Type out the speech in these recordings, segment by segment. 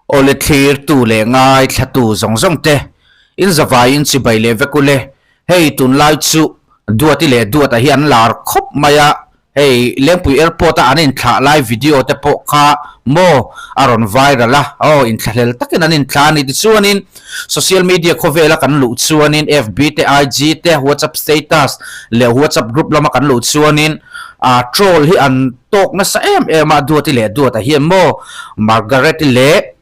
Awle thlirtu leh ngaithlatu zawng zawng te in zavaiin chibai leh vek ule. Hei tunlai chu Duati leh Duata hi an lar khawp mai a, hei Lengpui Airport a an inthlah lai video te pawh kha maw a rawn viral a, aw inthlahlel takin an inthlah a ni. Tichuanin social media khawvela kan luh chuanin FB te, IG te, WhatsApp status leh WhatsApp group lama kan luh chuanin ah troll hi an tawk nasa em em a, Duati leh Duata hian maw Margaret-i leh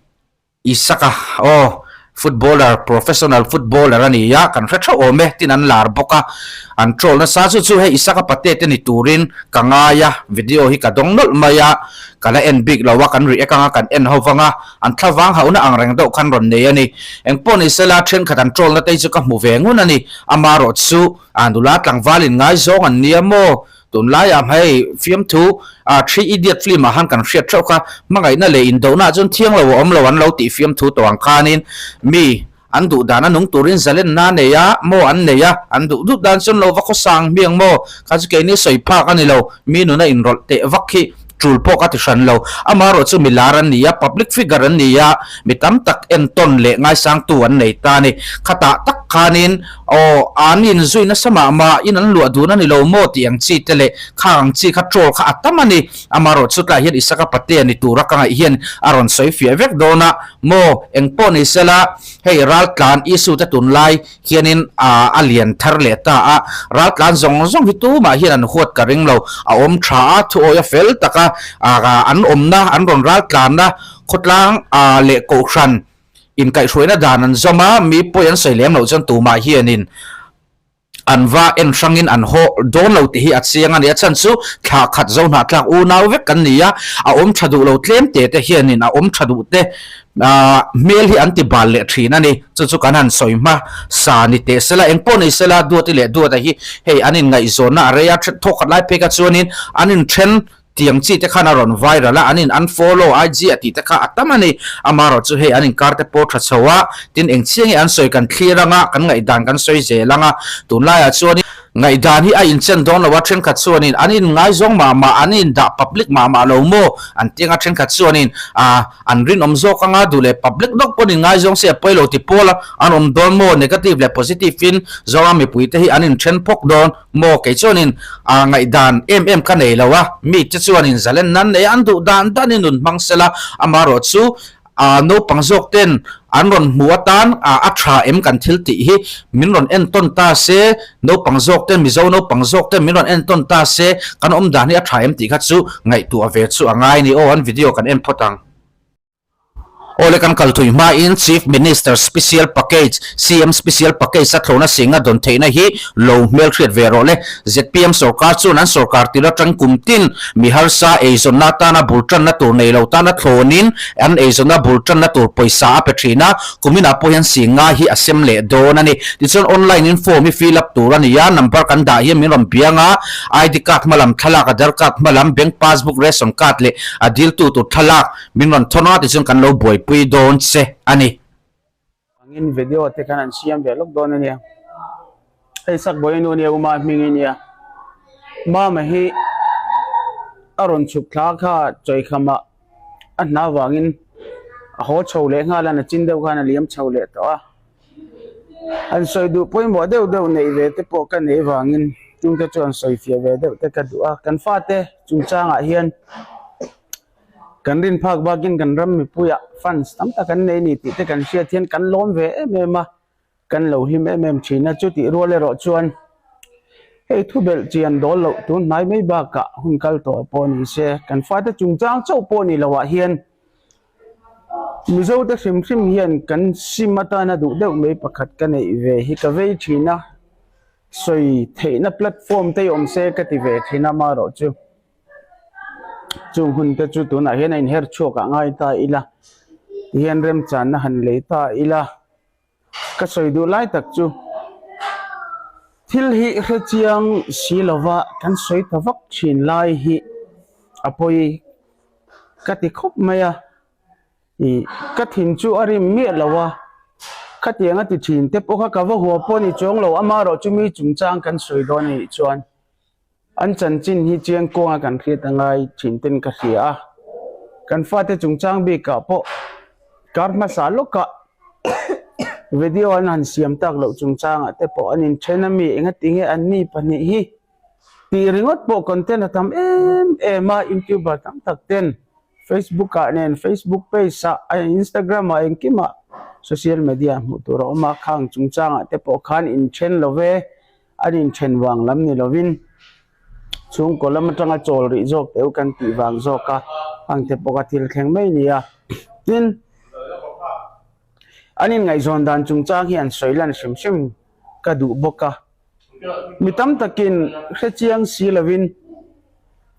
Isaka aw footballer professional footballer a ni a, kan hre theuh awm e tin an lar bawk a, an troll nasa chu chu hei Isaka pate te ni turin ka ngai a, video hi ka dawng nawlh mai a, ka la en bik lo a, kan react anga kan en ho vang a, an thlavang hauhna ang reng deuh khan rawn nei a ni. Engpawh ni sela thenkhat an troll na te hi chu ka hmu ve ngun a ni, amarawh chu a nula tlangval in ngaizawng an nia maw Tunlaiah hei fiamthu ah Three Idiot film ah han kan hriat theuh kha, hmangaihna leh indohna ah chuan thiang lo a awm lo an lo tih fiamthu tawh ang khanin mi an duh dan a nung turin zalenna a nei a maw an nei a, an duh duh dan chuan lo va khawsang hmiang maw kha chu keini sawi phak a ni lo, mi nuna inrawlh teh vak hi tul pawh ka ti hran lo. Amaherawh chu mi lar an ni a, public figure an ni a, mi tam tak entawn leh ngaisangtu an nei ta a ni. Khatah tak khanin Aw, an inzui nasa mah mah in an luah dun a ni lo maw tih ang chi te leh khang ang chi kha troll kha a tam a ni. Amaherawh chutlai hian Isaka Patea ni tura ka ngaih hian a rawn sawi fiah vek dawn a maw? Eng pawh ni sela, hei raltlan issue te tunlai hianin a lian thar leh ta a, raltlan zawng zawng hi tumah hian an huat ka ring lo. A awm tha a, thuawi a fel taka an awmna, an rawn raltlanna khawtlang leh kohhran, Inkaihhruaina dan an zawm a, mi pawi an sawi lem loh chuan tumah hianin an va en hrangin an haw dawn lo tih hi a chiang a ni. A chhan chu thla khat zo hnahtlak unau vek kan ni a, a awm tha duh lo tlem te te hianin a awm tha duh te hmel hi an ti bal leh thin a ni. Chu chu kan han sawi hma sa ni teh sela, eng pawh ni sela Duati leh Duata hi hei an inngaihzawnna a rei a, thawk khat lai phei kha chuanin an inthen Tiang chi te khan a rawn viral a, an in unfollow IG a tih te kha a tam a ni. Amaherawh chu hei an inkar te pawh tha chho a, tin eng chiang nge an sawi kan thlir anga, kan ngaihdan kan sawi zel anga, tunlaiah chuan ngaihdan hi a inchen dawn lo a, thenkhat chuanin an in ngaizawng mah mah, an in dah public mah mah lo maw an ti anga, thenkhat chuanin ah an rinawm zawk anga duh leh public dawk pawn in ngaizawng se a pawi lo ti pawl a, an awm dawn maw negative leh positive in Zoram mipui te hi an inthen phawk dawn. Maw kei chuanin a ngaihdan em em ka nei lo a, mi te chuanin zalen nan nei a, an duh dan danin nun hmang sela, amaherawh chu a naupang zawk ten an rawn hmu atan a tha em kan thil tih hi min rawn entawn ta se, naupang zawk ten Mizo naupang zawk ten min rawn entawn ta se kan awm dan hi a tha em tih kha chu ngaihtuah ve chu a ngai a ni. Aw an video kan en phawt ang. Awle kan kal thui hmain Chief Minister Special Package, CM Special Package, a thlawhna singa dawn theihna hi lo hmelhriat ve rawh le. Zpm sorkar chuan an sorkar tir atang kum tin mi harsa eizawnna atana bul tanna tur nei lo tana thlawnin an eizawnna bul tanna tur pawisa a pe thin a, kuminah pawh hian singa hi a sem leh dawn a ni. Tichuan online in form hi fill up tur a ni a, number kan dah hian min rawn biang a, ID card hmalam thlalak, Aadhar card hmalam, bank passbook, ration card leh a diltu tur thlalak, Min rawn thawn a tichuan kan lo buaipui dawn che a ni. Angin video te khan an siam ve lawk dawn a nia. Hei sak bawi nu nia uma hming i nia. Mama hi a rawn chhuk thla kha chawikham ah a hna vangin a haw chho leh nghal a na chin deuh khan a liam chho leh tawh a. An sawi duh pawimawh deuh deuh neih ve te pawh ka neih vangin chungte chu an sawi fiah ve deuh te ka duh a. Kan fate chungchangah hian. Kan rin phak bakin kan ram mipuiah funds tam tak an nei a ni tih te kan hriat hian kan lawm ve em em a, kan lo hlim em em thin a. Chutih rual erawh chuan hei thu belh chian dawl loh tun hnai mai bakah hun kal tawh pawh ni se, kan fate chungchang chauh pawh ni loah hian Mizote hrim hrim hian kan sim atana duh deuh mai pakhat ka neih ve hi ka vei thin a, sawi theihna platform te hi awm se ka ti ve thin a amaherawhchu. Chung hun te chu tunah hian a inher chhuak ah ngai ta ila tihian remchanna han lei ta ila ka sawi duh lai tak chu thil hi hre chiang si lova kan sawi ta vak thin lai hi a pawi ka ti khawp mai a ih ka thin chu a rim miah lo a khatiang a ti thin te pawh kha ka va hua pawh a ni chuang lo amaherawh chu mi chungchang kan sawi dawn a nih chuan. An chanchin hi chiang kawnga kan hriat a ngai thin ten ka hria a, kan fate chungchang bikah pawh Kar hmasa lawkah video an han siam tak loh chungchangah te pawh an inthen a mi engatinge anni pahnih hi tih ringawt pawh content a tam em em a youtuber tam tak ten Facebook ah nen Facebook page ah Instagram ah engkimah social media hmuh tur a awm a khang chungchangah te pawh khan inthen lo ve an inthen vang lam ni lovin. Chhungkaw lam atanga chawl rih zawk teuh kan tih vang zawk a ang te pawh kha thil thleng mai a ni a tin an inngaihzawn dan chungchang hi an sawi lan hrim hrim ka duh bawk a mi tam takin hre chiang si lovin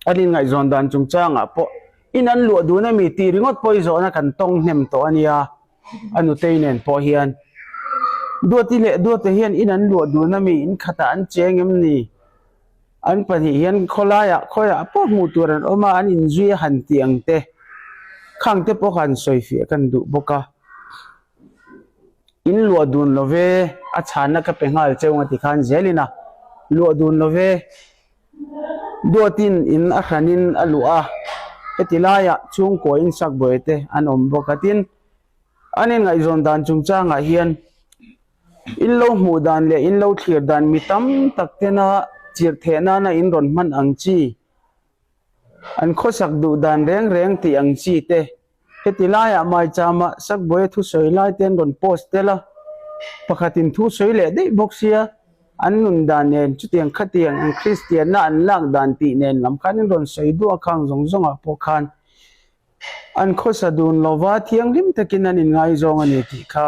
an inngaihzawn dan chungchangah pawh in an luah dun ami tih ringawt pawh i zawhna kan tawng hnem tawh a nia. A nutei nen pawh hian Duati leh Duate hian in an luah dun a mi in khatah an cheng em ni? An pahnih hian khawlaiah khawiah pawh hmuh tur an awm a, an inzui a han tih ang te khang te pawh kha an sawi fiah kan duh bawk a. In luah dun lo ve, a chhanna ka pe nghal cheu nga tikhan zelin a luah dun lo ve. Duatin in a hranin a luah a, heti laiah chhungkaw insak buai te an awm bawk a. Tin, an inngaihzawn dan chungchangah hian in lo hmuh dan leh in lo thlir dan mi tam tak tena chirh theh nana in rawn hman ang chi, an khawsak duh dan reng reng tih ang chi te Heti laiah Maichama Sakbuaia thusawi lai te an rawn post tel a, pakhatin thusawi leh daih bawk sia, an nun dan nen chutiang khatiang an Kristianna an lak dan tih nen lam khan an rawn sawi duah a khang zawng zawngah pawh khan an khawsa dun lova thianghlim takin an inngaizawng a ni tih kha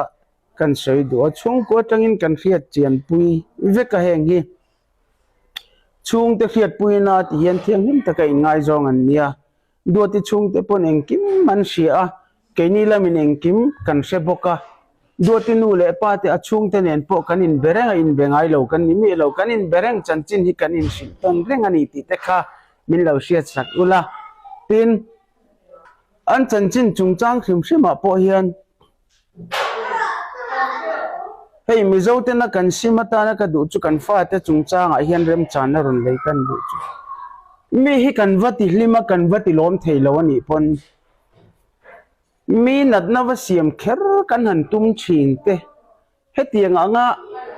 kan sawi duh a, chhungkua atangin kan hriat chianpui vek a heng hi chhungte hriatpuina ti hian thianghlim taka inngaizawng an nia. Duati chhungte pawn engkim an hria a, keini lamin engkim kan hre bawk a. Duati nu leh pa te a chhungte nen pawh kan inbe reng a, inbe ngai lo kan ni miah lo, kan inbe reng chanchin hi kan inhrilh tawn reng a ni tih te kha min lo hriat sak ula. Tin, an chanchin chungchang hrim hrimah pawh hian Hei Mizo tena kan sim atana ka duh chu kan fate chungchangah hian remchanna rawn lei kan duh chu. Mi hi kan va ti hlim a kan va ti lawm thei lo a nih pawn mi natna va siam kher kan han tum thin te. Hetiang anga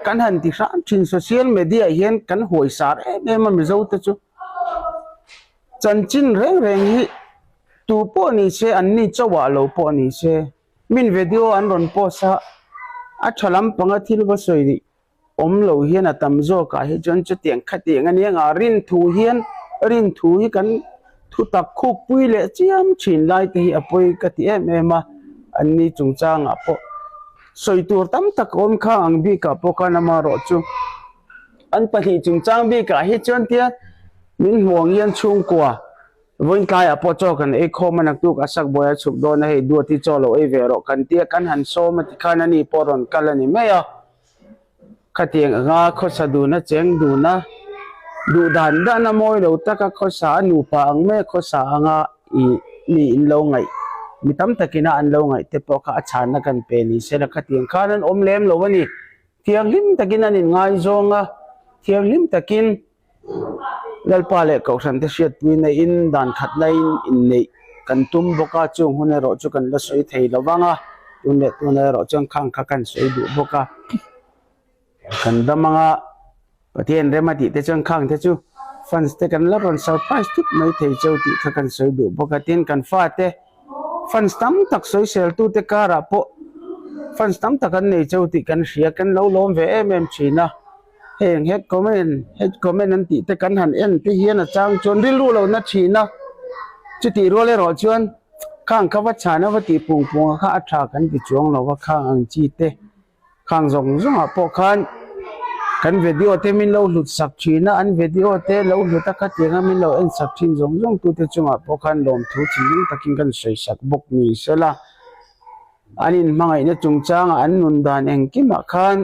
kan han ti hram thin social media ah hian kan huai sar em em a Mizo te chu chanchin reng reng hi tu pawh ni se an ni chauh ah lo pawh ni se min video an rawn post a a tha lampanga thil va sawi awm lo hian a tam zawk ah hi chuan chutiang khatiang ania nga rin thu hian rin thu hi kan Thu tak khuk pui leh chiam thin lai te hi a pawi ka ti em em a, an ni chungchangah pawh sawi tur tam tak a awm kha ang bikah pawh khan amaherawh chu an pahnih chungchang bikah hi chuan tia min hmuh ang hian chhungkua vawiin tlaiah pawh chaw kan ei khawm a naktuk a sak buai a chhuk dawn a hei duat hi chaw lo ei ve rawh kan tia kan han sawm a tikhan ani pawh rawn kal a ni mai a. Khatiang anga khawsa duna cheng duna duh dan dan a mawi lo taka khawsa a nupa ang mai a khawsa anga ih mi in lo ngaih mi tam takina an lo ngaih te pawh kha a chhanna kan pe ni sela khatiang khan an awm lem lo a ni. Thianghlim takin an inngaizawng a, thianghlim takin Lalpa leh Kohhran te hriatpui naihin dan khat laiin inneih kan tum bawk a, chung hun erawh chu kan la sawi thei lo vang a, tun leh tuna erawh chuan khang kha kan sawi duh bawk a, kan dam anga Pathian rem a tih te chuan khang te chu fans te kan la rawn surprise thut mai thei cheu tih kha kan sawi duh bawk a, tin kan fate fans tam tak sawisel tute karah pawh fans tam tak an nei cheu tih kan hria, kan lo lawm ve em em thin a. Heng head comment head comment an tih te kan han en te hian a chang chuan rilru lo na thin a, chutih rual erawh chuan khang kha va chhan a va tih pung pung a kha a tha kan ti chuang lo va khang ang chi te khang zawng zawng ah pawh khan kan video te min lo hlut sak thin a an video te lo hlut a khatiang a min lo en sak thin zawng zawng tu te chungah pawh khan lawmthu thinlung takin kan sawi sak bawk ni sela. An inhmangaihna chungchangah an nun dan engkimah khan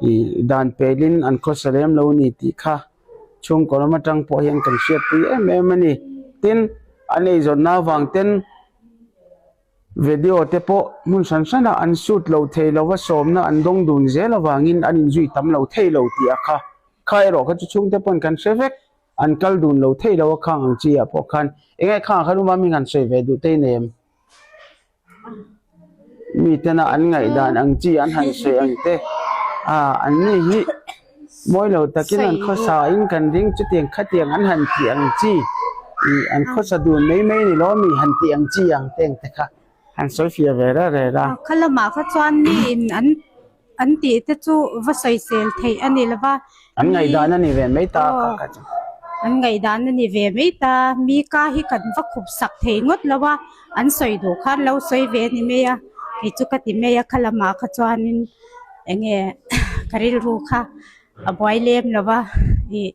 ih dan pelin an khawsa lem lo ni tih kha chhungkaw lam atang pawh hian kan hriatpui em em a ni. Tin, an eizawnna avang ten video te pawh hmun hran hranah an shoot lo thei lo va, sawmna an dawng dun zel avangin an inzui tam lo thei lo tih a kha. Kha erawh kha chu chhungte pawn kan hre vek. An kal dun lo thei lo a khang ang chi ah pawh khan eng nge khangah khan u mami han sawi ve duh te i nei em? Mitena an ngaihdan ang chi an han sawi ang te a an ni hi mawi lo takin an khawsa in kan ring chutiang khatiang an han tih ang chi ih an khawsa dun mai mai ni lo mi han tih ang chi ang te ang te kha han sawi fiah ve reng reng a. Kha lamah kha chuan miin an an tih te chu va sawisel theih a ni lo va. An ngaihdan a ni ve mai ta kha kha chu. An ngaihdan a ni ve mai ta. Mi ka hi kan va khup sak thei ngawt lo a, an sawi duh khan lo sawi ve a ni mai a, kei chu ka ti mai a, kha lamah kha chuanin eng nge ka rilru kha a buai lem lo va ih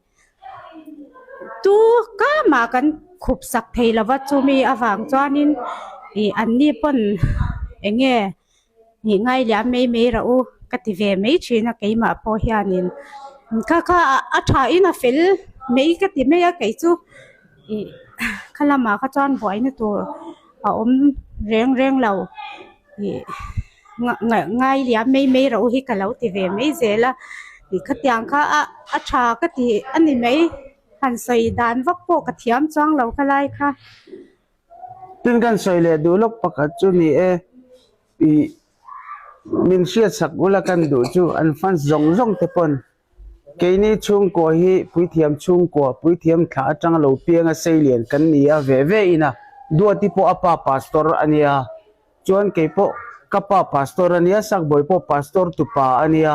tu kamah kan khup sak thei lo va chumi avang chuanin ih an ni pawn eng nge. Nih ngai liam mai mai rah u ka ti ve mai thin a keimah pawh hianin kha kha a tha in a fel mai ka ti mai a kei chu ih kha lamah kha chuan buaina tur a awm reng reng lo ih ngai liam mai mai rah u hi ka lo ti ve mai zel a ih khatiang kha a a tha ka ti a ni mai han sawi dan vak pawh ka thiam chuang lo kha lai kha. Tin kan sawi leh duh lawk pakhat chu ni e, ih min hriatsak ula kan duh chu an fans zawng zawng te pawn keini chhungkua hi puithiam chhungkua puithiam thlah atanga lo pianga seilian kan ni a ve ve in a, Duati pawh a pa pastor a nia, chuan kei pawh ka pa pastor a nia, Sakbawi pawh pastor tupa a nia,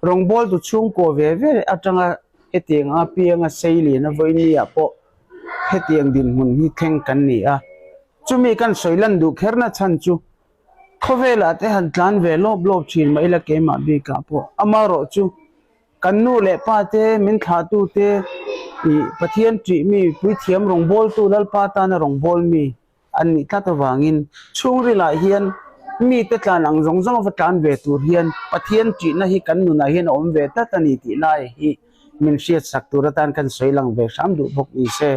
rawngbawltu chhungkua ve ve atanga hetiang a pianga seilian a vawinia pawh. Hetiang dinhmun hi thleng kan ni a, chumi kan sawi lan duh kherna chhan chu khawvelah te han tlan ve lawp lawp thin mah ila keimah bikah pawh amaherawh chu kan nu leh pa te min thlahtu te ih Pathian ṭih mi puithiam rawngbawltu Lalpa tana rawngbâwl mi an nih tlat avangin chhungrilah hian mite tlan ang zawng zawng va tlan ve tur hian Pathian ṭihna hi kan nunah hian a awm ve tlat a ni tih lai hi min hriatsak tur atan kan sawi lang ve hram duh bawk ni se.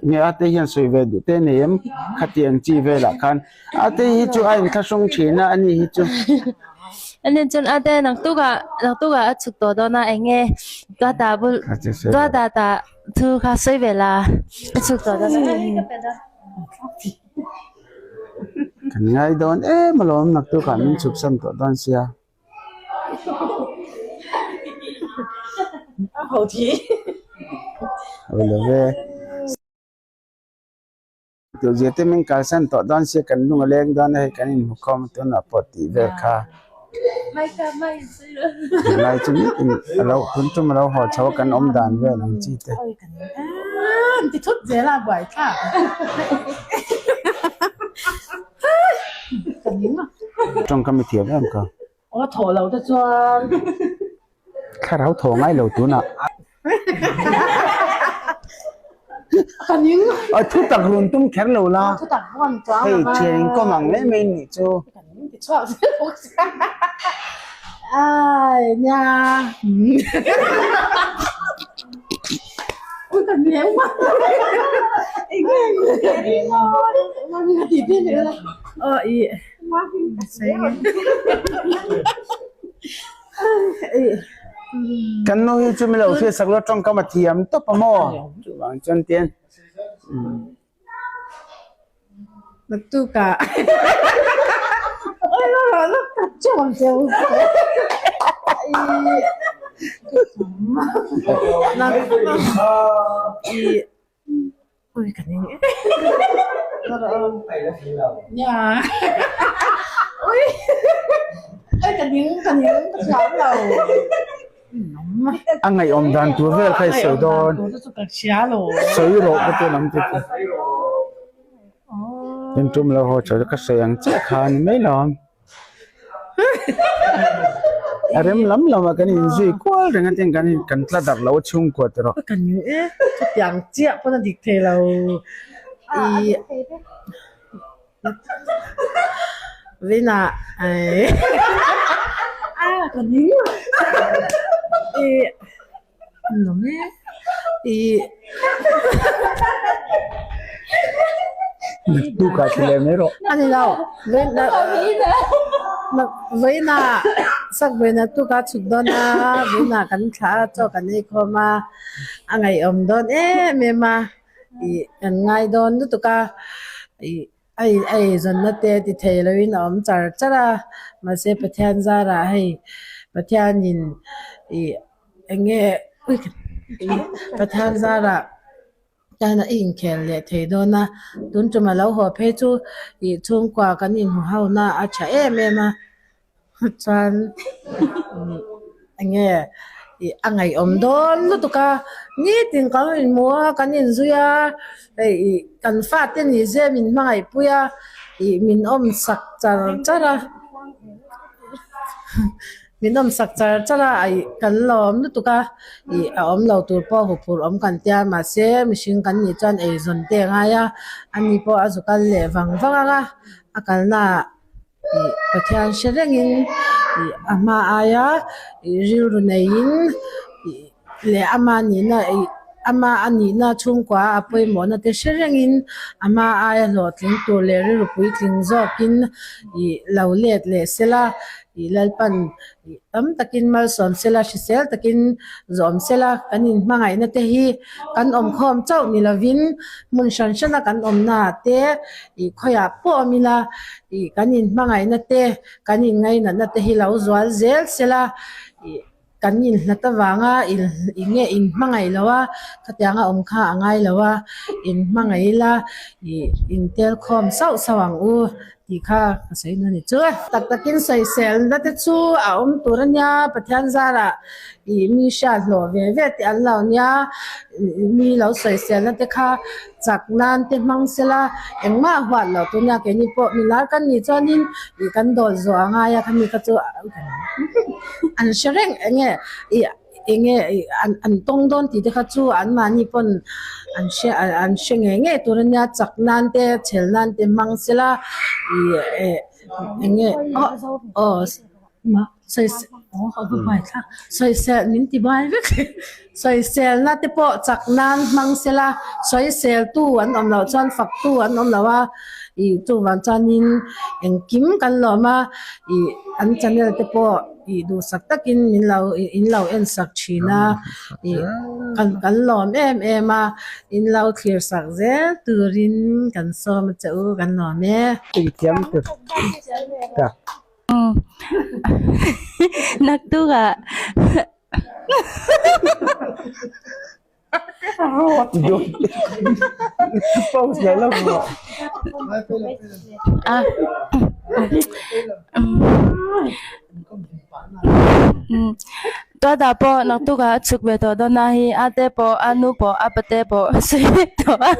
Nge ate hian sawi ve duh te nei em? Khatiang chi velah khan ate hi chu a inthlahrung thin a, ani hi chu. Ani chuan ate naktukah naktukah a chhuk tawh dawn a eng nge Duata bul Duata ta Thu kha sawi ve la, ka chhuk tawh dawn a. Kan ngai dawn em alawm naktukah min chhuk san tawh dawn sia. Ho lo ve. Tuzia te min kalsan tawh dawn sia kan lung a leng dawn a hei kan inhmu khawm a tunah pawh tih vel kha tunlai chu nitin a lo tun tum a lo haw chho a kan awm dan vel ang chi te. Tawngkam i thiam em ka. Thlarau thaw ngai lo tunah. A thu tak run tum kher lo la. Hei thian in kawm ang mai mai nih chu. Kan nu hi chu milo hriat sak lo tawngkam a thiam tawp a maw chuvang chuan tian A ngaihawm dan tur vel kha i sawi dawn. Sawi rawh ka ti lam ti chu. In tum lo haw chho chu ka sawi ang chiah kha a ni mai lo. A rem lam lam ah kan inzui kual reng a tin kan in kan tla darh lo a chhungkua te rawh. Ka ni e, chutiang chiah pawn a dik thei lo i Vina a ka ning i Nuam e. I. Naktukah ti leh mai rawh. A ni lo. Vawiinah sak vawiin naktukah chhuk dawn a, vawiinah kan thlah a, chaw kan ei khawm a, a ngaihawm dawn em em a, ih kan ngai dawn lutuk a, ih. A a eizawnna te ti thei loin a awm char char a, mahse Pathian zarah hei Pathianin ih eng nge Pathian zarah hian a inkhel leh thei dawn a, tun tum a lo haw phei chu ih chhungkua kan inhmu ho na a tha em em a. Chuan eng nge ih a ngaihawm dawn lutuk a, nitin kan inhmu a, kan inzui a, hei ih kan fate ni zia min hmangaihpui a, ih min awm sak char char a, min awm sak char char a, ih kan lawm lutuk a, ih a awm lo tur pawh huphurh awm kan tia mahse mihring kan nih chuan eizawn te a ngai a, ani pawh a zu kal leh vang vang ang a, a kalnaah. Ih Pathian hre rengin ih a hma aia ih rilru neiin ih leh ama nihna ih ama a nihna chhungkua a pawimawhna te hre rengin a hma aia hlawhtling tur leh rilru puitling zawkin ih lo let leh sela ih Lalpan ih tam takin malsawm sela hrisel takin zawm sela kan inhmangaihna te hi kan awmkhawm chauh ni lovin hmun hran hrana kan awmnaah te ih khawiah pawh awm ila ih kan inhmangaihna te kan inngainatna te hi lo zual zel sela ih kan inhlat avanga ih nge inhmangaih lo a khatianga awm kha a ngai lo a inhmangaih ila ih intel khawm sauh sauh ang u tih kha ka sawi na ni chu. Tak takin sawiselna te chu a awm tur a nia Pathian zarah ih mi hriat hlawh ve ve te an lo nia mi lo sawiselna te kha chak nan te hmang sela engmah huat loh tur nia keini pawh milar kan nih chuanin ih kan dawl zawh a ngai a khami kha chu an hre reng eng nge ih eng nge ih an an tawng dawn tih te kha chu anmahni pawn an hre an hre ngei ngei tur a nia chak nan te chhel nan te hmang sela ih eh eng nge aw aw. Sawisel min ti bai vek sawiselna te pawh chak nan hmang sela sawiseltu an awm loh chuan faktu an awm lo a ih chuvang chuanin engkim kan lawm a ih an channel te pawh ih duhsak takin min lo ih in lo en sak thin a ih kan kan lawm em em a in lo thlir sak zel turin kan sawm a che u kan lawm e. Naktukah Tuata pawh naktukah a chhuk ve tawh dawn a hi a te pawh a nu pawh a pate pawh a sawi vek tawh a.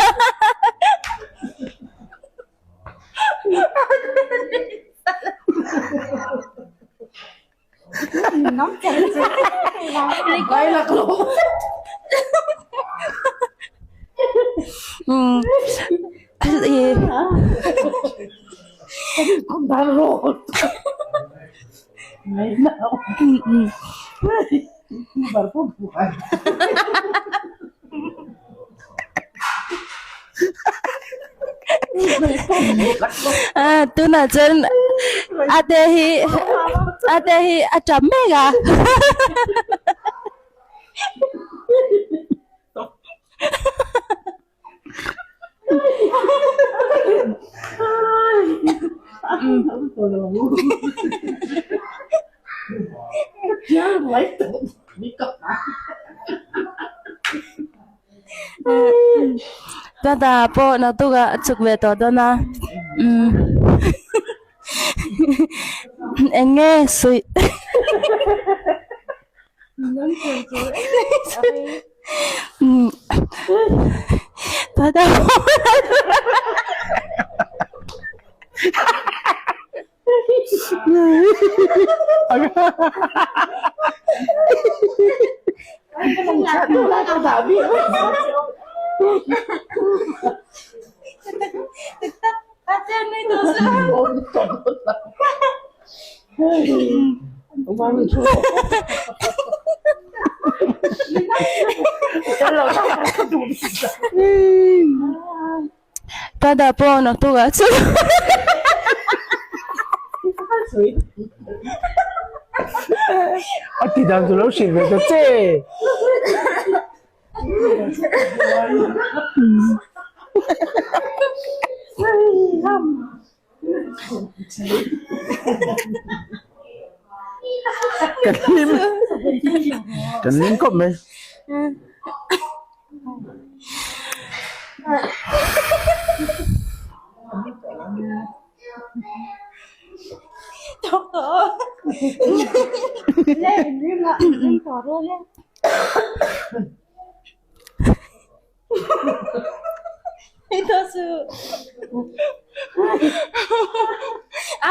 Tunah chuan a te hi a te hi a tap mek a. Dada pawh naktukah a chhuk ve tawh dawn a umm eng nge suih Dada Dada pawh naktukah chuan A ti dan chu lo hrilh ve ta che. Kan hlim kan hlim khawp mai.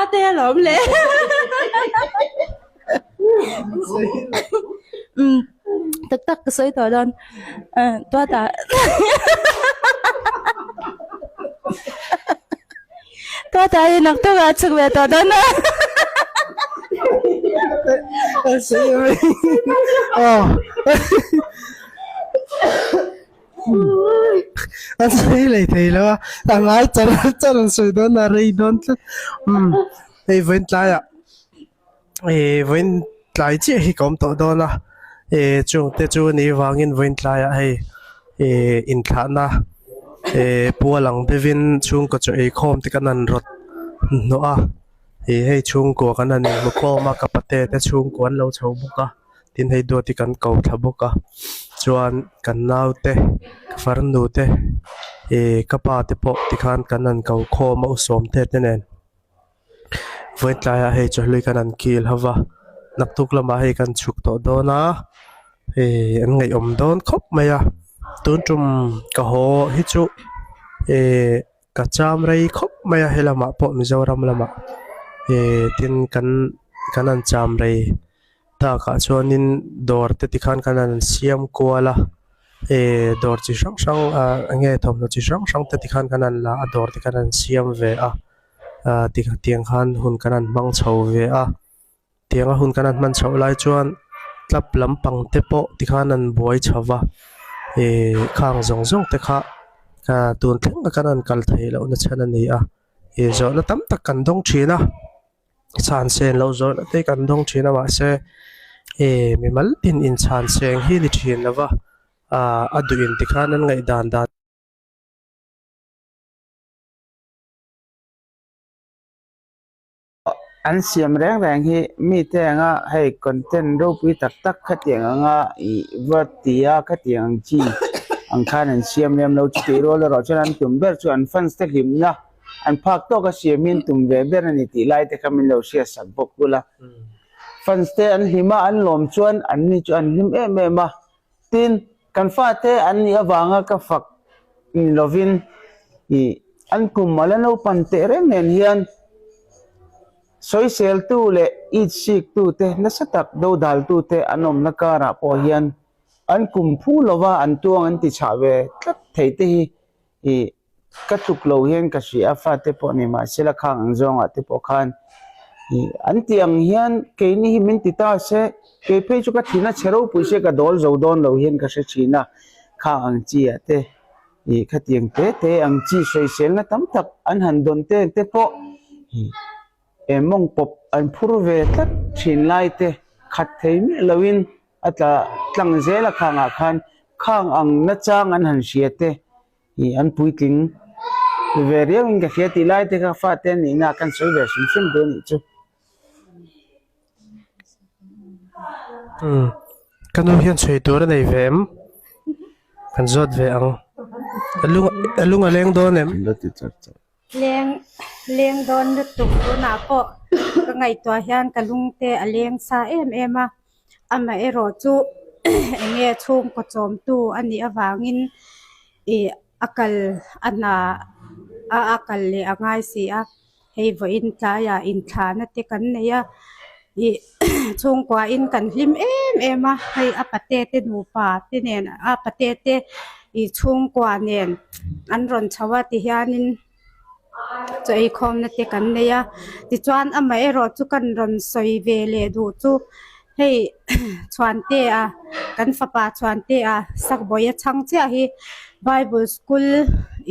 Ate alawm le. Tak tak ka sawi tawh dawn. Tuata Tuata hi naktuk ah chhuk ve tawh dawn a. An sawi leh thei lo a, a ngai char char an sawi dawn a rei dawn tlat. Umm hei vawiin tlaiah ih vawiin tlai chiah hi ka awm tawh dawn a, ih chung te chu ni vangin vawiin tlaiah hei ih inthlahna ih pual ang deuhin chhungkaw chaw eikhawm te kan han rawt hnawh a, ih hei chhungkua kan han inhmu khawm a ka pate te chhungkua an lo chho bawk a. Tin hei duat hi kan ko thla bawk a chuan kan naute ka farnu te ih ka pa te pawh tikhan kan han ko khawm a u sawmte te nen vawiin tlaiah hei chawhlui kan han kil ho va naktuk lamah hei kan chhuk tawh dawn a ih an ngaihawm dawn khawp mai a tun tum ka haw hi chu ih ka cham rei khawp mai a helamah pawh Mizoram lamah ih tin kan kan han cham rei. Takah chuanin dawr te tikhan khan an siam kual a eh dawr chi hrang hrang ah enge thawmhnaw chi hrang hrang te tikhan khan an la a dawr te khan an siam ve a ah tiang khan hun kan han hmang chho ve a tianga hun kan han hman chhoh lai chuan club lampang te pawh tikhan an buai chho va eh khang zawng zawng te kha ah tun thleng a kan han kal theih loh na chhan a ni a ih zawhna tam tak kan dawng thin a. Chhan sen loh zawhna te kan dawng thin a mahse eh mimal tin inchhan seng hi ni thin lo va ah a duh in tikhan an ngaih dan dan. An siam reng reng hi mite anga hei content ropui tak tak khatiang anga ih va ti a khatiang ang chi ang khan an siam lem lo chutih rual erawh chuan an tum ber chu an fans te hlimna An phak tawk a siam hian tum ve ber a ni tih lai te kha min lo hriat sak bawk ula. Fans te an hlim a, an lawm chuan an ni chu an hlim em em a. Tin, kan fate an nih avanga ka fak ni lovin ih an kum a la naupan teh reng nen hian sawiseltu leh itsiktu te nasa tak dodaltu te an awmna karah pawh hian an kum phu lova an tuang an ti chhah ve tlat thei te hi ih Ka tluk lo hian ka hria a, fate pawh ni mahse la khang ang zawngah te pawh khan ih an tih ang hian keini hi min ti ta se, kei phei chu ka thin a chhe ropui se ka dawl zo dawn lo hian ka hre thin a, khang ang chi ah te ih khatiang te te ang chi sawiselna tam tak an han dawn te te pawh ih eh mawng pawp an phur ve tlat thin lai te khat thei miah loin a tla tlang zel a khangah khan khang ang nachang an han hria te. Ih an puitling ve riau in ka hria tih lai te kha fate an nihna ah khan sawi ve hrim hrim duh a nih chu. Umm ka nu hian chhui tur a nei ve em? Kan zawt ve ang. A lung a lung a leng dawn em? Leng leng dawn lutuk tunah pawh ka ngaihtuah hian ka lung te a leng sa em em a. Amaherawh chu eng nge chhungkaw chawmtu a nih avangin ih a kal a hna a a kal leh a ngai si a hei vawiin tlaiah inthlahna te kan nei a ih chhungkuain kan hlim em em a hei a pate te nupa te nen a pate te ih chhungkua nen an rawn chho a tihianin. Chaw eikhawmna te kan nei a tichuan amaherawh chu kan rawn sawi ve leh duh chu hei chhuantea kan fapa chhuantea sakbawi a chhang chiah hi bible school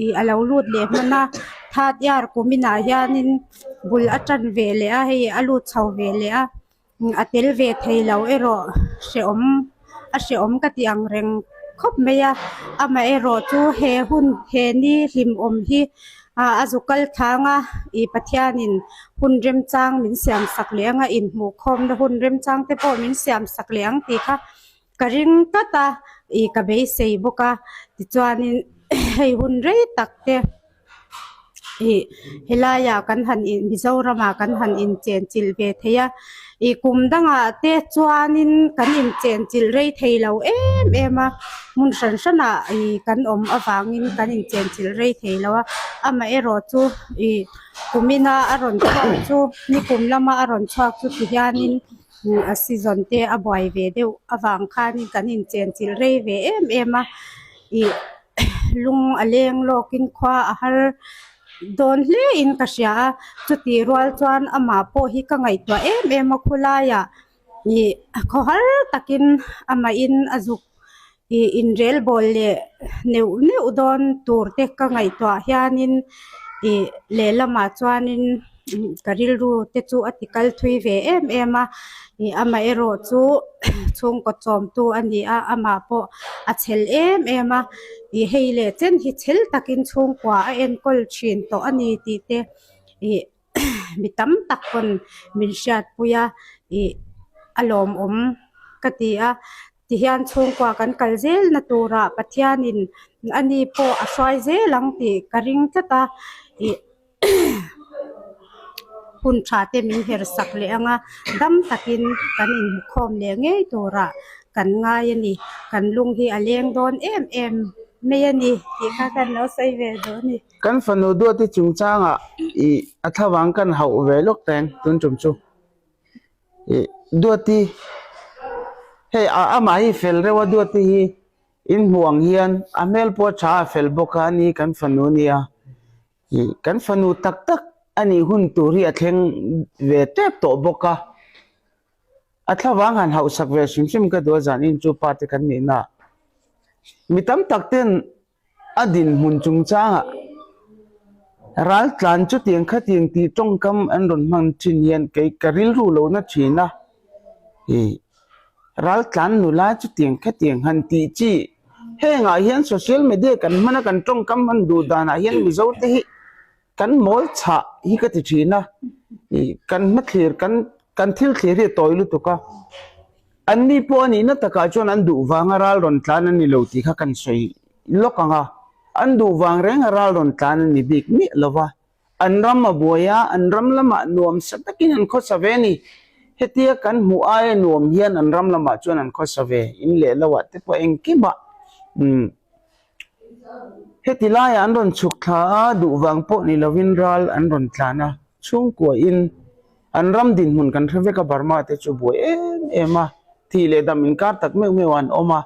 ih a lo lut leh hman a third year kuminah hianin bul a tan ve leh a hei a lut chho ve leh a. A tel ve thei lo erawh hrehawm a hrehawm ka tih ang reng khawp mai a amaherawh chu he hun he ni hlimawm hi. A zu kal thlang a, ih Pathianin hun remchang min siam sak leh ang a, inhmuhkhawmna hun remchang te pawh min siam sak leh ang tih kha ka ring tlat a, ih ka beisei bawk a. Tichuanin hei hun rei tak te ih helaiah kan han in Mizoramah kan han inchenchilh ve thei a, ih kum dangah te chuanin kan inchenchilh rei thei lo em em a, hmun hran hranah ih kan awm avangin kan inchenchilh rei thei lo a, amaherawh chu ih kumina a rawn chhuak chu nikum lama a rawn chhuak chu ti hianin a season te a buai ve deuh avang khanin kan inchenchilh rei ve em em a ih lung a leng lawkin khua a har dawn hle in ka hria a chutih rual chuan amah pawh hi ka ngaihtuah em em a khawlaiah ih khawhar takin amahin a zuk ih inrelbawl leh neuh neuh dawn tur te ka ngaihtuah hianin ih lehlamah chuanin ka rilru te chu a ti kal thui ve em em a ih amaherawh chu chhungkaw chawmtu a ni a amah pawh a chhel em em a ih hei leh chen hi chhel takin chhungkua a enkawl thin tawh a ni tih te ih mi tam tak pawn min hriatpui a ih a lawmawm ka ti a tihian chhungkua kan kal zel na turah Pathianin ani pawh a hruai zel ang tih ka ring tlat a ih hun tha te min her sak leh ang a dam takin kan inhmukhawm leh ngei turah kan ngai a ni kan lung hi a leng dawn em em mai a ni tih kha kan lo sawi ve duh a ni. Kan fanu duati chungchangah ih a thlavang kan hauh ve lawk teng tun tum chu ih duati hei amah hi fel reuh a duati hi in hmuh ang hian a hmel pawh a tha a fel bawk a ni kan fanu nia. Ih kan fanu tak tak a nih hun tur hi a thleng ve tep tawh bawk a, a thlavang han hauhsak ve hrim hrim ka duh a zan in chu pa te kan nihna ah mi tam tak ten a dinhmun chungchangah ral tlan chutiang khatiang tih tawngkam an rawn hman thin hian kei ka rilru lo na thin a, ih ral tlan nula chutiang khatiang han tih chi. Hengah hian social media kan hman a kan tawngkam hman duh danah hian Mizo te hi kan mawl chhah hi ka ti thin a, ih kan hmathlir kan kan thil thlir hi a tawi lutuk a, an ni pawh a nihna takah chuan an duh vanga ral rawn tlan a ni lo tih kha kan sawi lawk ang a, an duh vang renga ral rawn tlan a ni bik miah lo va. An ram a buai a, an ram lamah nuam sa takin an khawsa ve a ni. Hetia kan hmuh aia nuam hian an ram lamah chuan an khawsa ve, in leh lo ah te pawh engkimah umm heti laiah an rawn chhuk thla a, duh vang pawh ni lovin ral an rawn tlan a, chhungkua in an ram dinhmun kan hre vek a, Burma te chu buai em em a, thih leh dam inkar tak meuh meuh an awm a,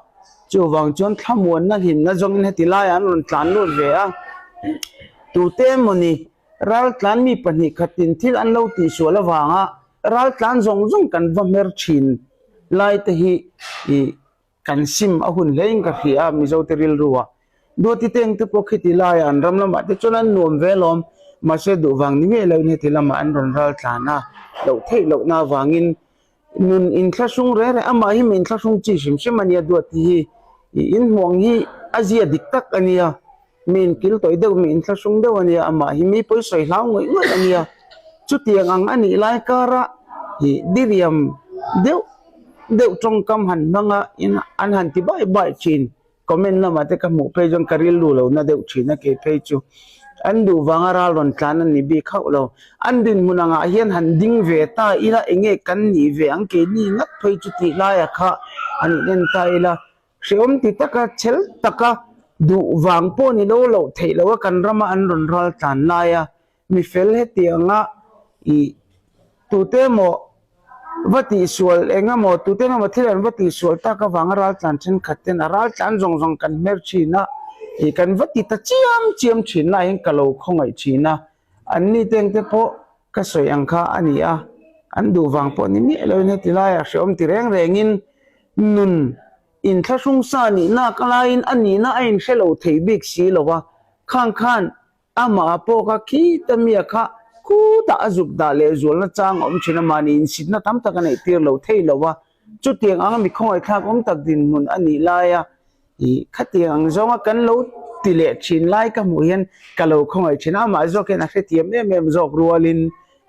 chuvang chuan thlamuanna hlimna zawngin heti laiah an rawn tlan lut ve a. Tute emawni raltlan mi pahnih khatin thil an lo tihsual avanga raltlan zawng zawng kan va hmer thin lai te hi ih kan sim a hun hlein ka hria a Mizote rilru ah. Duati te engte pawh khiti laiah an ram lamah te chuan an nuam ve alawm mahse duh vang ni miah loin heti lamah an rawn raltlan a loh theih lohna avangin nun inthlahrung reng reng amah hi mi inthlahrung chi hrim hrim a nia Duati hi ih inhmuang hi a zia dik tak a nia. Mi inkil tawih deuh, mi inthlahrung deuh a nia, amah hi mi pawi sawi hlau ngawih ngawih a nia. Chutiang ang a nih lai kara ih diriam deuh deuh tawngkam han hmang a, in an han ti bai bai thin. Comment lamah te ka hmuh phei chuan ka rilru lo na deuh thin a kei phei chu. An duh vanga ral rawn tlan a ni bik hauh lo. An dinhmun angah hian han ding ve ta ila eng nge kan nih ve ang keini ngat phei chu tih laia kha an en ta ila. Hrehawm ti taka chhel taka duh vang pawh ni lo loh theih loh a kan rama an rawn ral tlan lai a, mi fel hetianga ih tute emaw va tihsual eng emaw tute emaw thil an va tihsual tak avanga ral tlan thenkhat ten a ral tlan zawng zawng kan hmer thin a, ih kan va ti ta chiam chiam thin laiin ka lo khawngaih thin a, an ni te engte pawh ka sawi ang kha a ni a, an duh vang pawh ni miah loin heti laiah hrehawm ti reng rengin nun inthlahrung sa nihna ka laiin a nihna a inhre lo thei bik si lo va, khang khan amah pawh kha khita mia kha khutah a zuk dah leh zualna chang a awm thin a, mahni insitna tam tak a neih tir lo thei lo va, chutiang anga mi khawngaihthlak awm tak dinhmun a nih laia ih khatiang ang zawnga kan lo. ti leh thin lai ka hmuh hian ka lo khawngaih thin a, amah zawk hian a hrethiam em em zawk rualin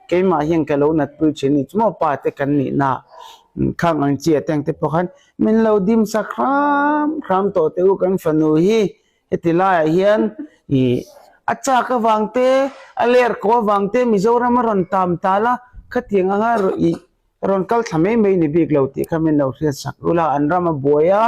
keimah hian ka lo natpui thin a ni. Chumaw pa te kan nihna khang ang chi atang te pawh khan min lo dim sak hram hram tawh teh u kan fanu hi heti laiah hian ih a chak avang te a ler ko avang te Mizoram a rawn tam tal a khatiang anga ih rawn kal thla mai mai ni bik lo tih kha min lo hriat sak ula an ram a buai a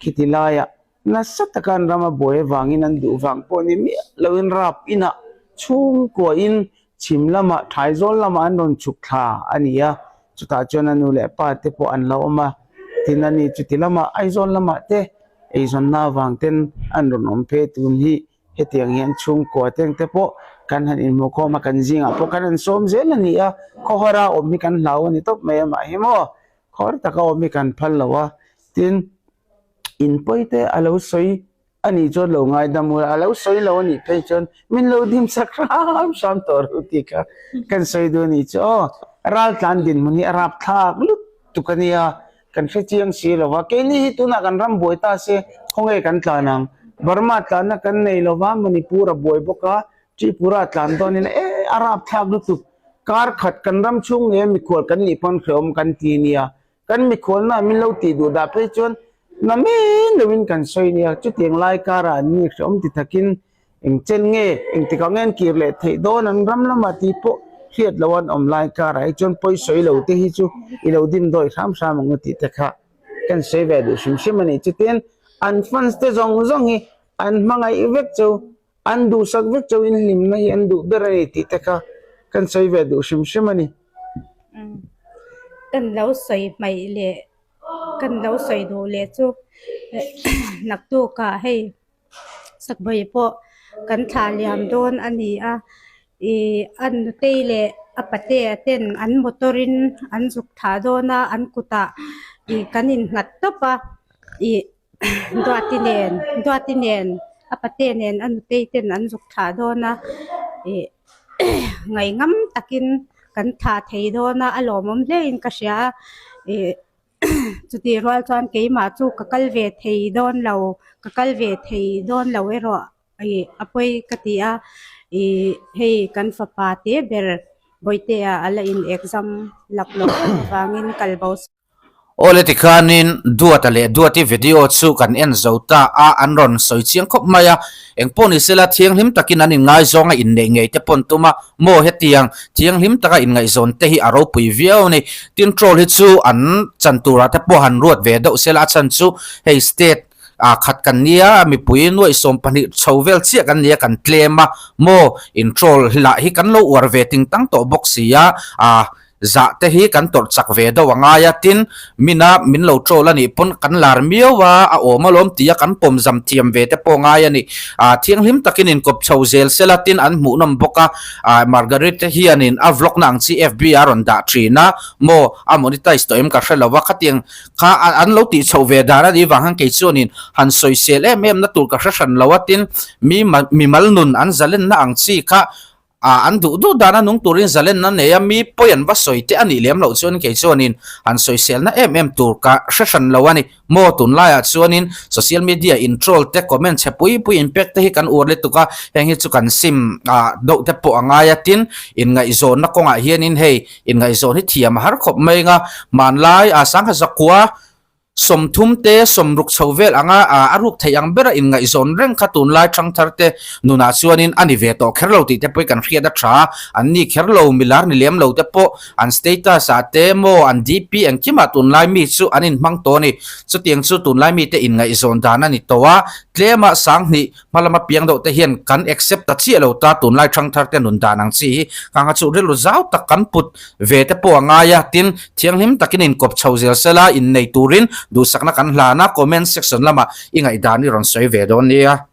khiti laiah nasa taka an ram a buai avangin an duh vang pawh ni miah loin rap inah chhungkuain chhim lamah Thaizawl lamah an rawn chhuk thla a ni a chutah chuan a nu leh pa te pawh an lo awm a tin a ni chuti lamah Aizawl lamah te eizawnna avang ten an rawn awm phei tun hi Hetiang hian chhungkua teng te pawh kan han inhmuhkhawm a, kan zingah pawh kan han sawm zel a ni a, khawhara awm hi kan hlau a ni tawp mai a mah hi maw, khawhar taka awm hi kan phal lo a, tin in pawi te a lo sawi a nih chuan lo ngaidam ula, a lo sawi lo a nih phei chuan min lo dim sak hram hram tawh ru tih kha kan sawi duh a nih chu aw, raltlan dinhmun hi a rapthlak lutuk a nia. Kan hre chiang si lo va, keini hi tunah kan ram buai ta se khawnge kan tlan ang? Burma tlanna kan nei lo va, Manipur a buai bawk a, Tripura tlan dawnin e a rapthlak lutuk. Kar khat kan ram chhung nge mikhual kan nih pawn hrehawm kan ti nia. Kan mikhualna min lo tih duh dah phei chuan na men loin kan sawi nia. Chutiang lai karah an ni hrehawm ti thakin Eng chen nge, engtikah nge an kir leh theih dawn an ram lamah tih pawh hriat loh an awm lai karah hi chuan pawi sawi lo te hi chu i lo dim dawi hram hram ang u tih te kha kan sawi ve duh hrim hrim a ni. Chutin an fans te zawng zawng hi an hmangaih vek cheu, an duhsak vek cheu in hlimna hi an duh ber a ni tih te kha kan sawi ve duh hrim hrim a ni. Kan lo sawi hmaih leh kan lo sawi duh leh chu naktukah hei. Sakbawi pawh kan thlah liam dawn a ni a ih a nutei leh a patea ten an motor in an zuk thlah dawn a an kutah ih kan innghat tawp a ih duati nen duati nen a patea nen a nutei ten an zuk thlah dawn a ih ngaihngam takin kan thlah thei dawn a a lawmawm hle in ka hria a ih. Chutih rual chuan keimah chu ka kal ve thei dawn lo, ka kal ve thei dawn lo erawh ih a pawi ka ti a, ih hei kan fapa te ber Bawihtea a la in exam lak loh em avangin kal bo. Awle tikhanin Duata leh Duati video chu kan en zo ta a, an rawn sawi chiang khawp mai a, Engpawh ni sela thianghlim takin an inngaizawng a inneih ngei te pawn tum a, maw hetiang thianghlim taka inngaihzawn te hi a ropui viau a ni. Tin troll hi chu an chan turah te pawh han ruat ve deuh sela a chhan chu hei state ah khat kan nia mipui nuaih 12 chho vel chiah kan nia kan tlem a, maw in troll lah hi kan lo uar ve ting tang tawh bawk si a, ah Zah te hi kan tawrh chak ve deuh a ngai a, tin, mina min lo troll a nih pawn kan lar miau a, a awm alawm tia kan pawm zam thiam ve te pawh ngai a ni. Ah, thianghlim takin inkawp chho zel sela tin an hmuhnawm bawk a, ah, Margaret te hianin a vlog na ang chi FB ah a rawn dah thin a, maw, a monetize tawh em ka hre lo a, khatiang kha an lo tih chhoh ve dan a nih vang hian kei chuanin han sawisel em em na tur ka hre hran lo a, tin, mi mimal nun an zalenna ang chi kha A, an duh duh dan a nung turin zalenna nei a, mi pawi an va sawi te a nih lem loh chuan kei chuanin han sawiselna em em tur ka hre hran lo a ni. Maw tunlaiah chuanin social media in troll te, comment chhe pui pui in pek te hi kan uar lutuk a, heng hi chu kan sim ah deuh te pawh a ngai a, tin inngaihzawnna kawngah hianin hei inngaihzawn hi thiam a har khawp mai anga hmanlai ah sangha zakua 30 te 60 chho vel anga a ruk theih ang bera inngaihzawn reng kha tunlai thangthar te nunah chuanin a ni ve tawh kher lo tih te pawh hi kan hriat a tha. An ni kher lo, milar ni lem lo te pawh an status ah te maw an DP engkimah tunlai mi chu an inhmang tawh a ni. Chutiang chu tunlai mite inngaihzawn dan a ni tawh a, tlema sanghnih Hma lama piang deuh te hian kan accept ta chiah lo ta, tunlai thangthar te nun dan ang chi hi kanga chu rilru zau tak kan put ve te pawh a ngai a, tin thianghlim takin inkawp chho zel sela innei turin duhsakna kan hlan a, comment section lamah i ngaihdan i rawn sawi ve dawn nia.